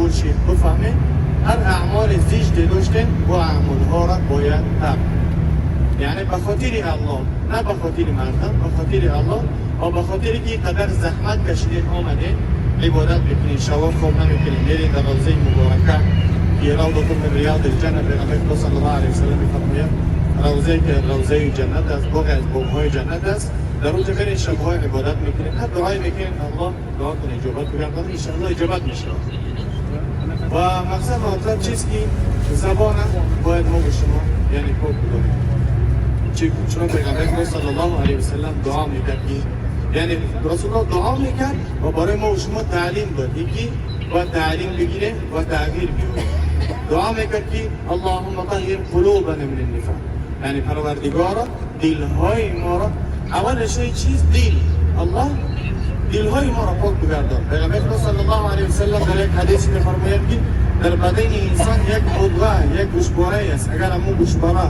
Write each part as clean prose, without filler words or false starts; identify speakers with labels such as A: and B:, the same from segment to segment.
A: قبول شید بفهمید هر اعمال زشت داشتین و اعمالها را باید ترک. یعنی به خاطر الله، نه به خاطر مردم، به خاطر الله و به خاطر که قدر زحمت کشیدین آمدین عبادت میکنین، شبا خواب نمیکنین، میرین در روضه مبارکه که روضة من ریاض الجنه، پیغمبر خدا صلی الله علیه وسلم میفرماید روضه که روضه جنت است، باغ از باغ‌های جنت است. در اونجا میرین شب‌های عبادت میکنین، هر دعای میکنین الله دعا کنه اجابت بگردانه، ان شاء الله اجابت میشه. و مقصد مطلب چیست که زبان باید ما به شما یعنی پاک بداریم. چون پیغمبر خدا صلی الله علیه وسلم دعا میکرد که یعنی رسول الله دعا میکرد و برای ما و شما تعلیم داد یکی و تعلیم بگیره و تغییر بیاره. دعا میکرد که اللهم طهر قلوبنا من النفاق، یعنی پروردگارا دلهای ما را اول شی چیز دل، الله دلهای ما را پاک بگردان. پیغمبر خدا صلی الله علیه وسلم در یک حدیث میفرماید که در بدن انسان یک عضوه، یک گوشواره است، اگر همون گوشواره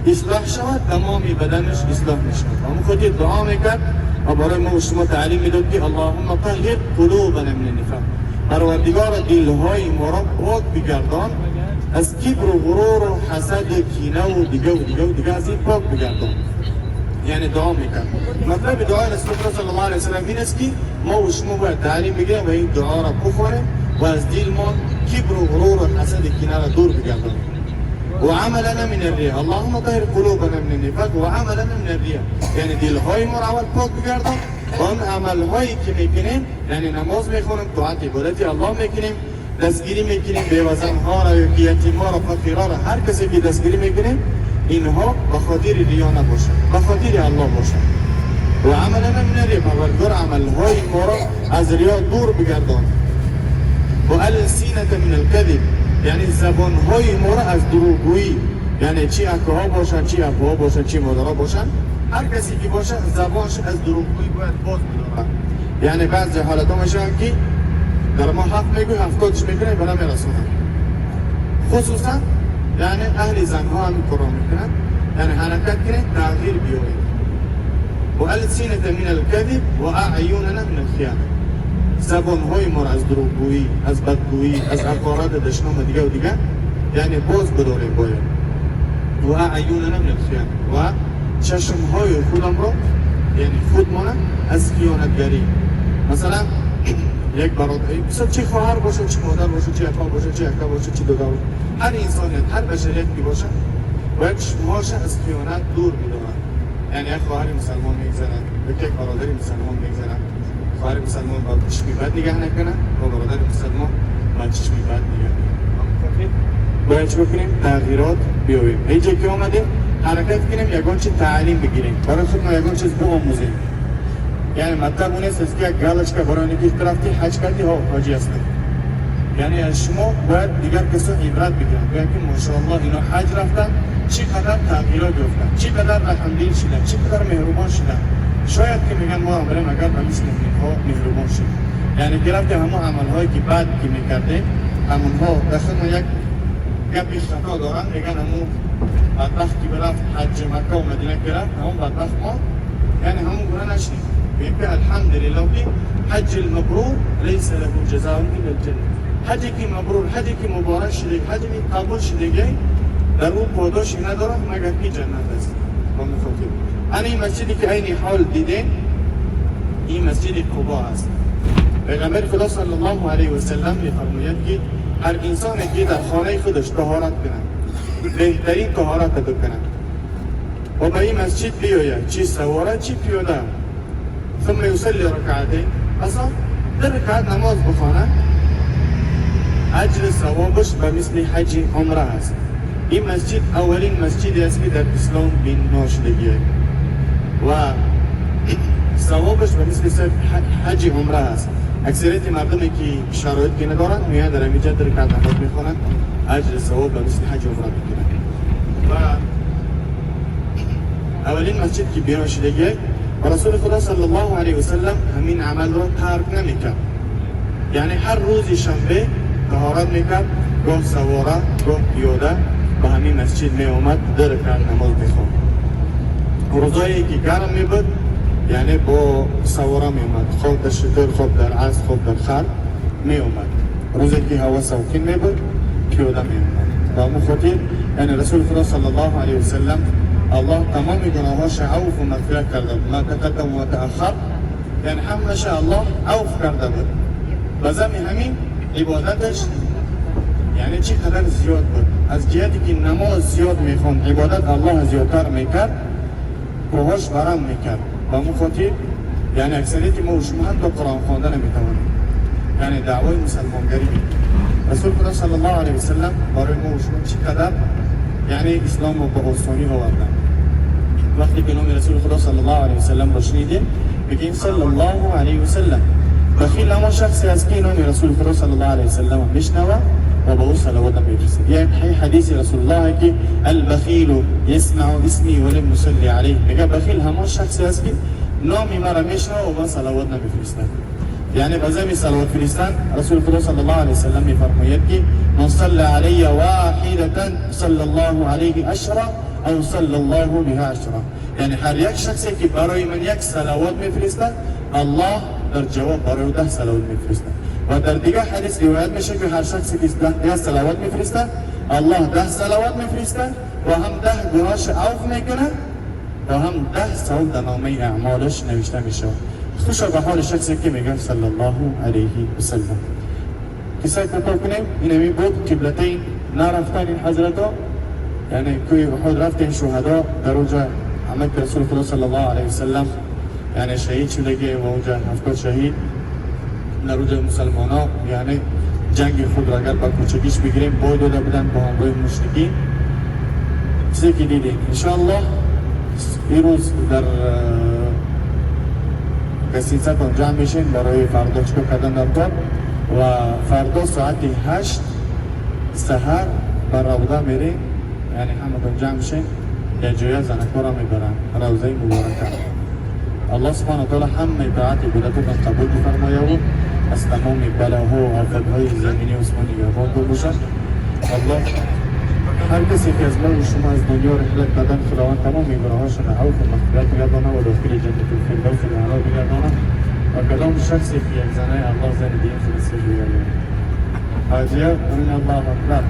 A: اصلاح شود تمام بدنش اصلاح میشود. همون خودی دعا میکرد و برای ما و شما تعلیم میداد که اللهم طهر قلوبنا من النفاق، پروردگار دلهای ما را پاک بگردان از کبر و غرور و حسد و کینه و دیگه و دیگه و دیگه، از این پاک بگردان. یعنی دعا میکرد. مطلب دعای رسول الله صلی الله علیه وسلم این است که ما و شما باید تعلیم بگیریم و این دعا را بخوریم و از دلمان کبر و غرور و حسد و کینه را دور بگردانیم. و عملنا من الرياء، اللهم طهر قلوبنا من النفاق و عملنا من الرياء، یعنی دلهای ما را اول پاک بگردان و اون عملهایی که میکنیم، یعنی نماز میخونیم، طاعت عبادت الله میکنیم، دستگیری میکنیم بیوزن ها را یا یتیم ها را، فقیرها را، هر کسی که دستگیری میکنیم اینها به خاطر ریا نباشه، به خاطر الله باشه. و عملنا من الرياء، پروردگار عملهای ما را از ریا دور بگردان. و السنة من الكذب، یعنی زبانهای ما را از دروغگویی، یعنی چی اکاها باشن، چی ابوها باشن، چی مادرها باشن، هر کسی که باشه زبانش از دروغگویی باید باز بدارد. یعنی بعضی حالت ها میشن که در ما حق میگوی 70ش میکنه برای میرسونن، خصوصا یعنی اهل زنها هم کارا میکنن. یعنی حرکت کنید تغییر بیارید. و السنة من الكذب و اعیننا من الخیانه، زبانهای ما را از دروغگویی، از بدگویی، از حقارت، دشنام و دیگه و دیگه یعنی باز بداریم باید. و اعیننا من الخیانه، و چشمهای خودم را یعنی خودمان از خیانتگری. مثلا یک برادر، مثلا چه خواهر باشه، چه مادر باشه، چه اکا باشه، چه اکا باشه، چه دادا باشه، هر انسانیت، هر بشریت که باشه باید چشمهاش از خیانت دور بدارد. یعنی یک خواهر مسلمان میگذرد، یک برادر مسلمان میگذرد، خواهر مسلمان با چشمی بد نگاه نکنه و برادر مسلمان با چشمی بد نگاه نکنه. باید چی بکنیم؟ تغییرات بیاوریم. اینجا که آمدیم حرکت کنیم یگان چی تعلیم بگیریم برای خود ما، یگان چیز بآموزیم. یعنی مطلب اون نیست که یک галочка برای اینکه رفتی حج کردی ها حاجی هستی. یعنی از شما باید دیگر کسا عبرت بگیرن، بگن که ماشاءالله اینا حج رفتن چقدر تغییرات یافتن، چقدر رحمدل شدن، چقدر مهربان شدن. شاید که میگن ما هم بریم اگر به مثل اینها مهربان شدیم. یعنی که رفتیم همون عملهایی که بد که میکردیم همونها در خود یک گپی خطا دارن، میگن همون بدبخت که برفت حج مکه و مدینه که رفت همون بدبخت ما، یعنی همون گونه نشدیم. میگه که الحمدلله که حج المبرور لیس له جزاء الا الجنه. حجی که مبرور، حجی که مبارک شده، حجی که قبول شده، در او پاداشی نداره مگر که جنت است. با خاطر انا این مسجدی که عینی حال دیدین این مسجد قبا است. پیغمبر خدا صلی الله علیه و سلم میفرماید که هر انسانی که در خانه خودش طهارت کنه، بهترین طهارت بکنه و به این مسجد بیاید، چی سواره چی پیاده، ثم یصلی رکعتین، اصلا 2 رکعت نماز بخوانه، اجر ثوابش به مثل حج عمره است. این مسجد اولین مسجدی است که در اسلام بنا شدگیه و ثوابش به مثل حج عمره است. اکثریت مردمی که شرایط که ندارن میان در اینجا 2 رکعت نماز میخوانند، اجر ثواب به مثل حج عمره میگیرن. و اولین مسجد که بنا شدگیه و رسول خدا صلی الله علیه وسلم همین عمل را ترک نمیکرد. یعنی هر روز شنبه طهارت میکرد، گاه سواره گاه پیاده به همین مسجد می آمد، 2 رکعت نماز میخوند. روزایی که گرم می بود یعنی با سواره می آمد، خواب در شتر، خواب در اسب، خواب در خر می آمد. روزی که هوا ساکن می بود پیاده می اومد. به همون خاطر یعنی رسول خدا صلی الله علیه وسلم الله تمام گناهاش عفو و مغفرت کرده بود. ما تقدم و تأخر، یعنی همش الله عفو کرده بود. به زمین همین عبادتش یعنی چی قدر زیاد بود. از جهتی که نماز زیاد میخوند، عبادت الله زیادتر میکرد، پاهاش ورم میکرد. به همون خاطر یعنی اکثریت ما و شما حتی قرآن خواندن نمیتوانیم، یعنی دعوای مسلمانگری میکنیم. رسول خدا صلی الله علیه وسلم برای ما و شما چی قدر یعنی اسلام رو به آسانی آوردن. وقتی که نام رسول خدا صلی الله علیه وسلم را شنیدیم بگیم صلی الله علیه وسلم. بخیل همان شخصی است که نام رسول خدا صلی الله علیه وسلم میشنوه و به او صلوات میفرستد. یک حدیث رسول الله که البخیل یسمع اسمی ولم یصلی علیه، میگه بخیل همان شخصی است که نام مرا میشنوه و من صلوات نمیفرستد. یعنی به زمین صلوات فرستن رسول خدا صلی الله علیه وسلم میفرماید که من صلی علی واحدة صلی الله علیه عشرا او صلی الله بها عشرا. یعنی هر یک شخصی که برای من یک صلوات میفرستد، الله در جواب برای او 10 صلوات میفرستد. و در دیگه حدیث روایت میشه که هر شخصی که 10 صلوات میفرستد، الله 10 صلوات میفرستد و هم 10 گناهش عفو میکنه و هم 10 ثواب در نامه اعمالش نوشته میشه. خوشا به حال شخصی که میگه صلی الله علیه وسلم. قصه کوتاه کنیم، اینمی بود قبلتین نرفتن این حضرت ها، یعنی کوی احد رفتن شهدا در اونجا عمک رسول خدا صلی الله علیه وسلم یعنی شهید شده و اونجا 70 شهید در اونجا مسلمان ها یعنی جنگ خود را اگر با کوچگیش بگیریم بای داده بودن با همراه مشرکین. چیزی که دیدیم انشاءالله این روز در گستینساتون جمع میشین برای فردا چیکار کردن در کار و فردا ساعت 8 سحر بر روضه میریم، یعنی همتون جمع شین یک جای زنکا را میبرن روضه مبارکه. الله سبحانه و تعالی همه طاعت عبادتتون قبول بفرمایه و از تمام بلاها و آفتهای زمینی و آسمانی نگهبان باشد. الله هر کسی که از ما و شما از دنیا رحلت کردن، خداوند تمام گناهاشون عفو و مغفرت بگردانه و داخل جنت الفردوس الاعلی بگردانه و کدام شخصی که یک زنه الله زن دیگه خود سر بگردانه. حاجیه امین. الله اکبر.